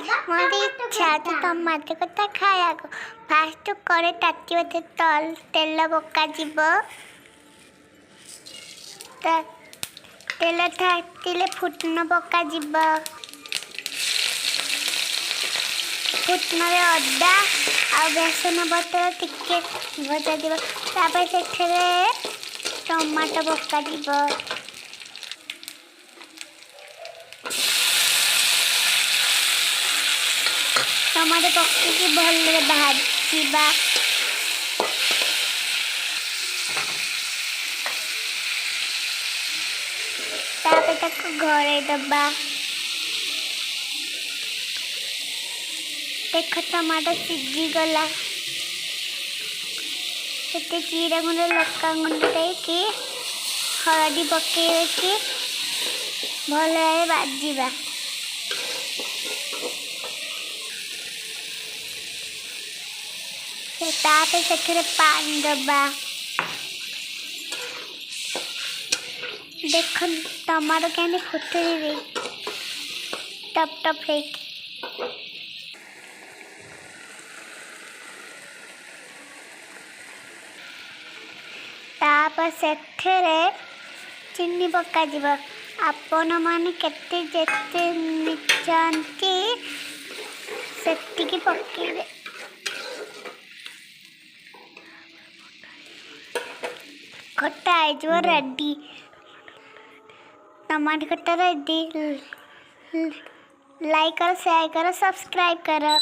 ମୋର ଇଚ୍ଛା ଅଛି ଟମାଟୋ ଖଟା ଖାଇବାକୁ। ଫାଷ୍ଟ କଡ଼େଇ ତାତିବ, ତେଲ ପକାଯିବ। ତେଲ ତାତିଲେ ଫୁଟଣ ପକାଯିବ। ଫୁଟଣରେ ଅଦା ଆଉ ବେସନ ପତ୍ର ଟିକେ ଭଜାଯିବ। ତାପରେ ସେଥିରେ ଟମାଟୋ ପକାଯିବ। ଟମାଟୋ ପକେଇକି ଭଲରେ ଭାଜିବା। ତାପରେ ତାକୁ ଘୋଡ଼େଇ ଦେବା। ଦେଖ, ଟମାଟୋ ସିଝିଗଲା। ସେଥିରେ ଜିରା ଗୁଣ୍ଡ, ଲଙ୍କା ଗୁଣ୍ଡ ଦେଇକି, ହଳଦୀ ପକେଇକି ଭଲ ଭାବେ ଭାଜିବା। ତାପରେ ସେଥିରେ ପାଣି ଦେବା। ଦେଖ, ଟମାଟୋ କେମିତି ଫୁଟୁଛି ଟପ୍ ଟପ୍ ହେଇକି। ତାପରେ ସେଥିରେ ଚିନି ପକାଯିବ। ଆପଣମାନେ କେତେ ଯେତେ ଚାହାନ୍ତି, ସେତିକି ପକେଇବେ। ଖଟା ହେଇଯିବ ରେଡ଼ି। ଟମାଟୋ ଖଟା ରେଡ଼ି। ଲାଇକ୍ କର, ସେୟାର କର, ସବସ୍କ୍ରାଇବ୍ କର।